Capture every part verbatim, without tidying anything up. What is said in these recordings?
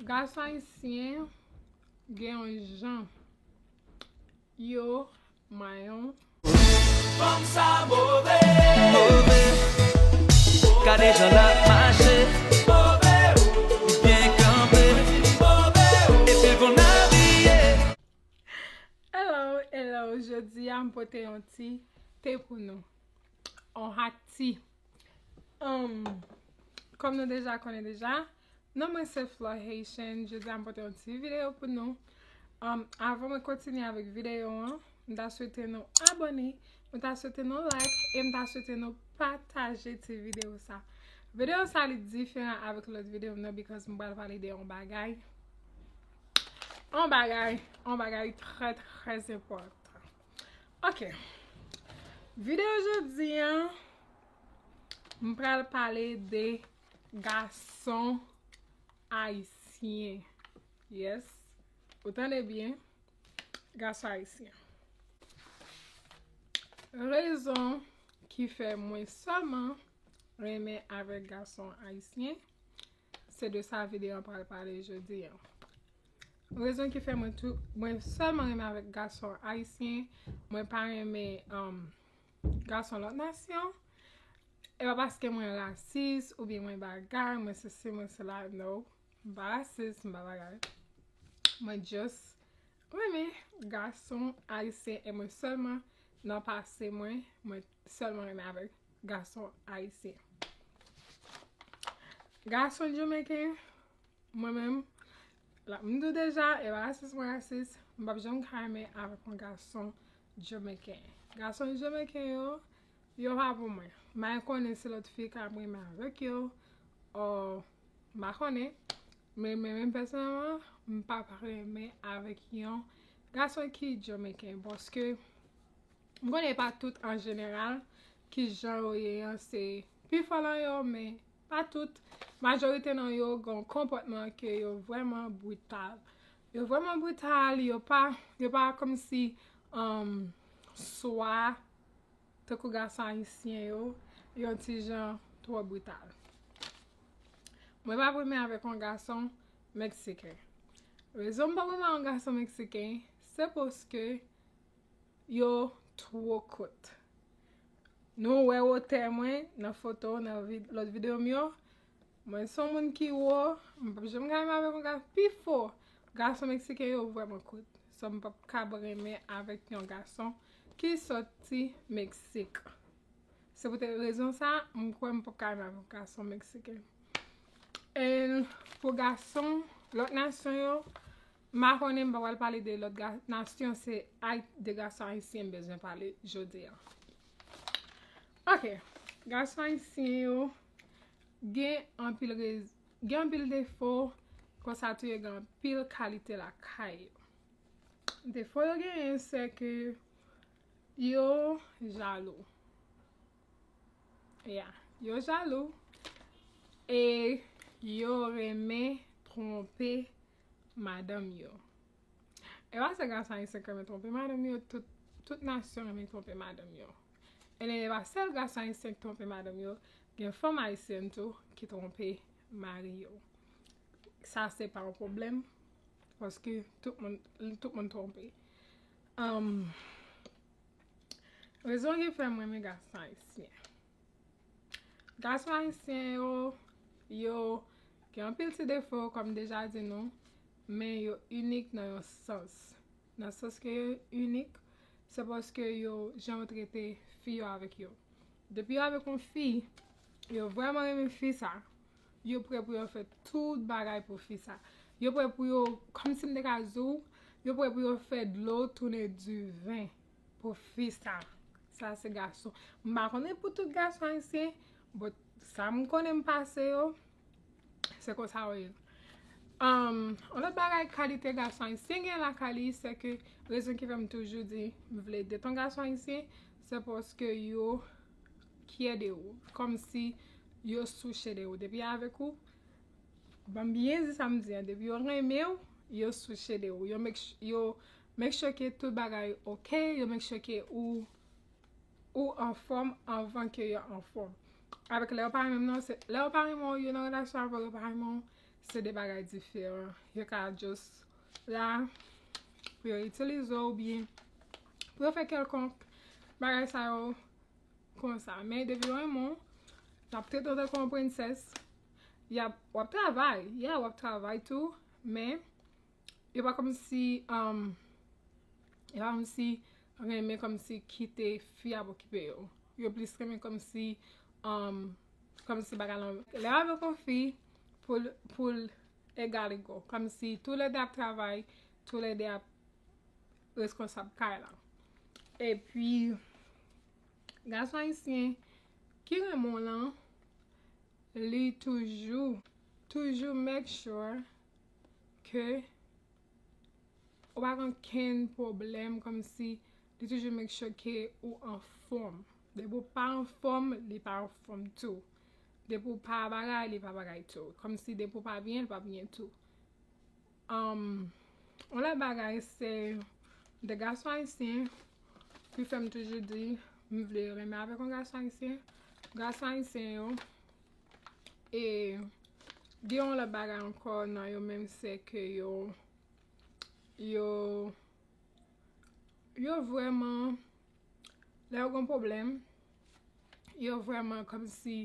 Gason ayisyen gen yon jan yo manyen w. Fanm sa move, move. Gade jan l ap mache, move. Li byen kanpe, move. Epi l konn abiye. Hello, hello. Jodi a m pote yon ti te pou nou. On hot tea. Um, kòm nou deja konnen deja, non mwen se Flor Haitian. Jodi a m pote yon ti videyo pou nou. Um, avan mwen kontinye avèk videyo an, m ta swete nou abòne, m ta swete nou like, e m ta swete nou pataje ti videyo sa. Videyo sa li diferan avèk lòt videyo m nan because m pral pale de yon bagay. Yon bagay, yon bagay trè, trè enpòtan. Ok. Videyo jodi an, m pral pale de gason ayisyen. Yes. Ou tande byen? Gason ayisyen. Rezon ki fè mwen sèlman renmen avèk gason ayisyen, se de sa videyo an pral pale jodi an. Rezon ki fè mwen tou, mwen sèlman renmen avèk gason ayisyen, mwen pa renmen um, gason lòt nasyon. E pa paske mwen rasis oubyen mwen bagay, mwen sesi, mwen sela, no. M pa rasis, m pa bagay. Mwen just renmen gason ayisyen e mwen sèlman nan pase mwen, mwen sèlman renmen avèk gason ayisyen. Gason jamaican, mwen menm, la, m di w deja, e pa rasis mwen rasis, m p ap janm ka renmen avèk yon gason jamaican. Gason jamaican yo, yo pa pou mwen. M pa konnen si lòt fi ka ap renmen avèk yo, or, m pa konnen. Men, men, men pèsonèlman, m p ap renmen avèk yon gason ki jamaican, paske m konnen e pa tout an jeneral ki jan yo ye an se pi fò lan yo, men pa tout. Majorite nan yo gen yon konpòtman ke yo vrèman brital. Yo vrèman brital, yo pa, yo pa kòmsi um, swa tankou gason ayisyen yo, yon ti jan twò brital. Mwen pa renmen avèk yon gason meksiken. Rezon m pa renmen yon gason meksiken, se paske yo two kout. Nou wè wotè mwen nan foto, nan vid, lòt videyo m yo. Mwen se yon moun ki wo, m p ap janm ka renmen avèk yon gason pi fò. Gason meksiken yo vrèman kout. So m p ap ka renmen avèk yon gason ki soti Meksik. Se poutèt rezon sa, m kwè m p ap ka renmen avèk yon gason meksiken. And pou gason lòt nasyon yo, m pa konnen, m pa pral pale de lòt ga- nasyon, se ay- de gason ayisyen m bezwen pale jodi a. Ok, gason ayisyen yo gen anpil rez- gen anpil defo, konsa tou yo gen anpil kalite lakay yo. Defo yo genyen se ke yo jalou. Yeah, yo jalou e yo renmen twonpe madanm yo. E pa sèl gason ayisyen ki renmen twonpe madanm yo, tout, tout nasyon renmen twonpe madanm yo. E e pa sèl gason ayisyen ki twonpe madanm yo, gen fanm ayisyèn tou ki twonpe mari yo. Sa se pa yon pwoblèm, paske tout moun, tout moun twonpe. Um, rezon ki fè mwen renmen gason ayisyen. Gason ayisyen yo, yo gen anpil ti defo, kòm m deja di nou, men yo inik nan yon sans. Nan sans ke yo inik, se paske yo, jan yo trete fi yo avèk yo. Depi yo avèk yon fi, yo vrèman renmen fi sa, yo prè pou yo fè tout bagay pou fi sa. Yo prè pou yo, kòmsi m te ka di w, yo prè pou yo fè dlo tounen diven pou fi sa. Sa se gason. M pa konnen pou tout gason ayisyen, but sa m konnen m pase yo, se konsa yo ye. Um, yon lòt bagay kalite gason ayisyen gen lakay li, se ke rezon ki fè m toujou di m vle date yon gason ayisyen, se paske yo kyè de ou. Kòmsi yo souche de ou. Depi avèk ou, ban m byen di sa m di an, depi yo renmen w, yo souche de ou. Yo make, yo make sure ke tout bagay ok, yo make sure ke ou, ou anfòm anvan ke yo anfòm. Avèk lè yo pa renmen w nan, se, lè yo pa renmen w, yo nan relasyon avè w, yo pa renmen w, Se de bagay diferan. Yo ka just la pou yo itilize w oubyen pou yo fè kèlkonk bagay sa yo konsa. Men depi yo renmen w, y ap trete w tankou yon prensès. Y ap, w ap travay, yeah, w ap travay tou, men yo pa kòmsi, um, yo pa kòmsi renmen kòmsi kite fi ap okipe yo. Yo plis renmen kòmsi, um, kòmsi bagay lan. Lè w avèk yon fi, pou l, pou l egal ego. Kòmsi toulède ap travay, toulède ap reskonsab kay la. Epi, gason ayisyen ki renmen w lan, li toujou, toujou make sure ke ou pa gen okenn pwoblèm, kòmsi li toujou make sure ke ou anfòm. Depi w pa anfòm, li pa anfòm tou. Depi w pa bagay, li pa bagay tou. Kòmsi depi w pa byen, li pa byen tou. Um, yon lòt bagay, se de gason ayisyen ki fè m toujou di m vle renmen avèk yon gason ayisyen. Gason ayisyen yo, e gen yon lòt bagay ankò nan yo menm, se ke yo, yo, yo vrèman, lè yo gen pwoblèm, yo vrèman kòmsi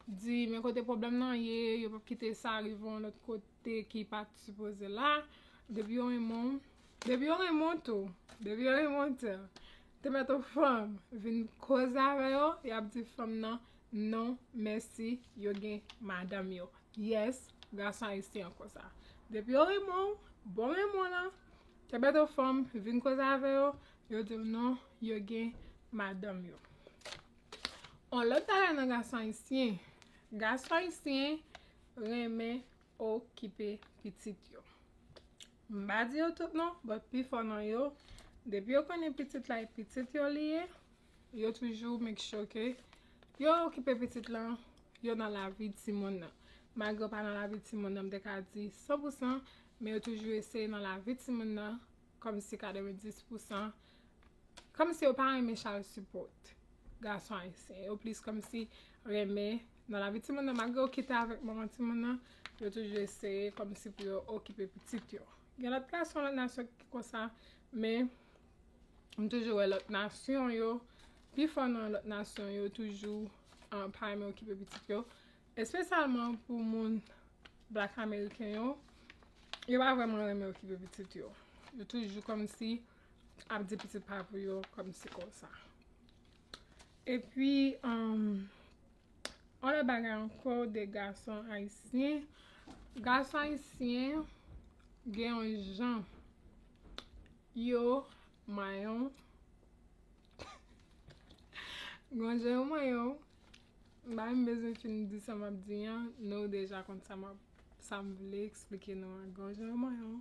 di, men kote pwoblèm nan ye, yo p ap kite sa rive yon lòt kote ki pa t sipoze la. Depi yo renmen w, depi yo renmen w tou, depi yo renmen w tou, te mèt yon fanm vin koze avè yo, y ap di fanm nan, non, mèsi, yo gen madanm yo. Yes, gason ayisyen an konsa. Depi yo renmen w, bon renmen w lan, te mèt yon fanm vin koze avè yo, yo di w non, yo gen madanm yo. On lòt bagay nan gason ayisyen, gason ayisyen renmen okipe pitit yo. M pa di yo tout non, but pifò nan yo, depi yo konnen pitit la e pitit yo li ye, yo toujou make sure ke yo okipe pitit lan, yo nan lavi timoun nan. Malgre yo pa nan lavi timoun nan, m te ka di san pou san, men yo toujou eseye nan lavi timoun nan, kòmsi katrevenndis pou san, kòmsi yo pa renmen child support gason ayisyen. Yo plis kòmsi renmen nan lavi timoun nan, malgre yo kite avèk manman timoun nan, yo toujou eseye kòmsi pou yo okipe pitit yo. Gen lòt gason, lòt nasyon ki konsa, men m toujou wè lòt nasyon yo, pifò nan lòt nasyon yo toujou, ah, pa renmen okipe pitit yo. Espesyalman pou moun black ameriken yo, yo pa vrèman renmen okipe pitit yo. Yo toujou kòmsi ap di pitit pa pou yo, kòmsi konsa. Epi, um, on lòt bagay ankò de gason ayisyen. Gason ayisyen gen yon jan yo manyen w. Gen yon jan yo manyen w. M pa menm bezwen fin di sa m ap di an, nou deja konn sa m ap, sa m vle eksplike nou an. Gen yon jan yo manyen w,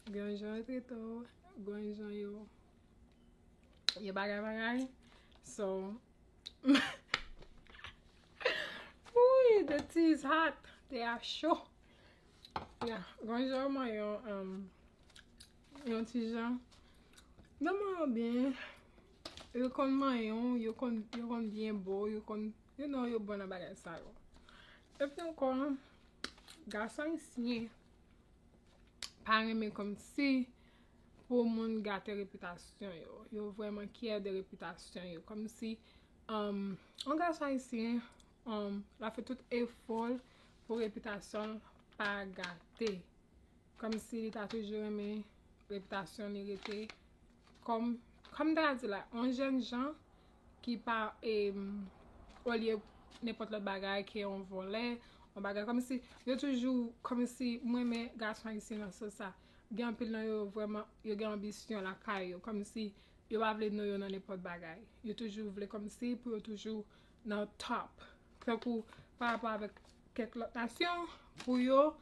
gen yon jan yo trete w, gen yon jan yo, yo bagay bagay. So, ooh, the tea is hot. Te a cho. Yeah, gen yon jan yo manyen w, um, yon ti jan. Yo manyen w byen. Yo konn manyen w, yo konn, yo konn byen bo, yo konn, you know, yo bon nan bagay sa yo. Epi ankò, gason ayisyen pa renmen kòmsi pou moun gate repitasyon yo. Yo vrèman kyè de repitasyon yo. Kòmsi, um, yon gason ayisyen, um, l ap fè tout efò l pou repitasyon l pa gate. Kòmsi li ta toujou renmen repitasyon li rete kòm, kòm m ta di la, yon jèn jan ki pa, em, olye nenpòt lòt bagay ke yon vòlè, yon bagay kòmsi, yo toujou, kòmsi, m renmen gason ayisyen nan sans sa. Gen anpil nan yo vrèman, yo gen anbisyon lakay yo, kòmsi yo pa vle non yo nan nenpòt bagay. Yo toujou vle kòmsi pou yo toujou nan top. Tankou pa rapò avèk kèk lòt nasyon, pou yo,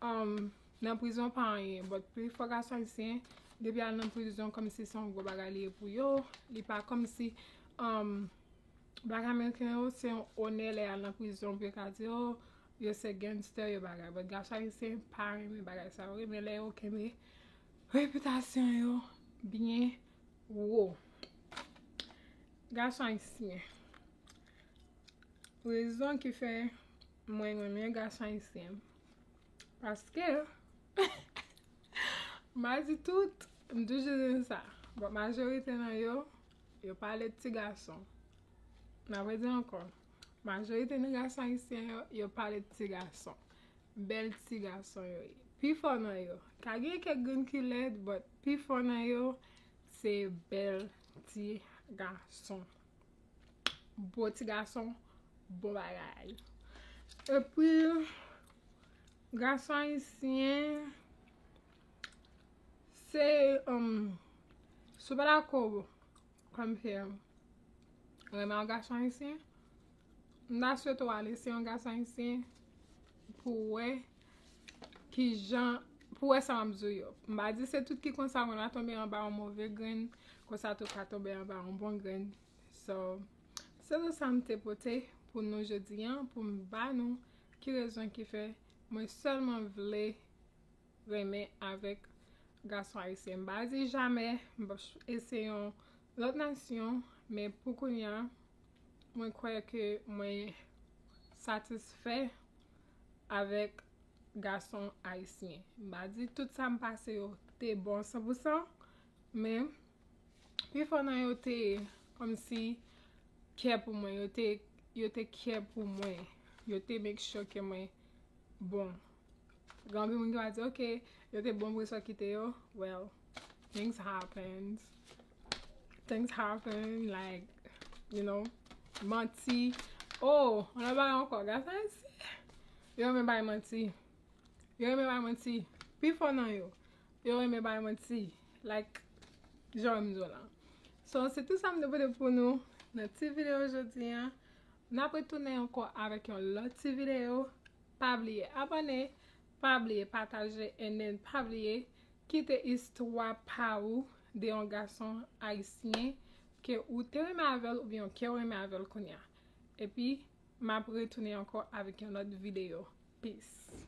um, nan prizon pa anyen. But pifò gason ayisyen, depi al nan prizon, kòmsi se yon gwo bagay li ye pou yo. Li pa kòmsi, um, black ameriken yo, se yon onè lè y al nan prizon pou yo ka di, oh, yo se gangster, yo bagay. But gason ayisyen pa renmen bagay sa yo. Yo renmen lè yo kenbe repitasyon yo byen wo. Gason ayisyen. Rezon ki fè mwen renmen gason ayisyen, Paske, m a di tout, m toujou di sa. Bon, majorite nan yo, yo pale de ti gason. M ap redi ankò. Majorite nan gason ayisyen yo, yo pale de ti gason. Bèl ti gason yo ye. Pifò nan yo. Ka gen kèk grenn ki lèd, but pifò nan yo, se bèl ti gason. Bon ti gason, bon bagay. Epi, gason ayisyen, se, um, si w pa dakò, kòmsi, renmen yon gason ayisyen, m ta swete w al eseye yon gason ayisyen pou w wè kijan, pou w wè sa m ap di w yo. M pa di se tout ki konsa, konn a tonbe anba yon move grenn, konsa tou ka tonbe anba yon bon grenn. So, se tout sa m te pote pou nou jodi an, pou m ba nou ki rezon ki fè mwen sèlman vle renmen avèk gason ayisyen. M pa di jamè m p ap eseye yon lòt nasyon, men pou kounye a, mwen kwè ke mwen satisfè avèk gason ayisyen. M pa di tout sa m pase yo te bon san pou san, men pifò nan yo te kòmsi kè pou mwen, yo te, yo te kè pou mwen, yo te make sure ke mwen bon. Gen anpil moun ki va di, ok, yo te bon pou sa kite yo. Well, things happens. Things happen, like, you know, manti. Oh, yon lòt bagay ankò, gason ayisyen, yo renmen bay manti. Yo renmen bay manti. Pifò nan yo, yo renmen bay manti. Like, jan m di w la. So, se tout sa m te pote pou nou nan ti videyo jodi an. N ap retounen ankò avèk yon lòt ti videyo. Pa bliye abòne, pa bliye pataje, and then pa bliye kite istwa pa ou de yon gason ayisyen ke ou te renmen avè l oubyen ke w renmen avè l kounye a. Epi, m ap retounen ankò avèk yon lòt videyo. Peace.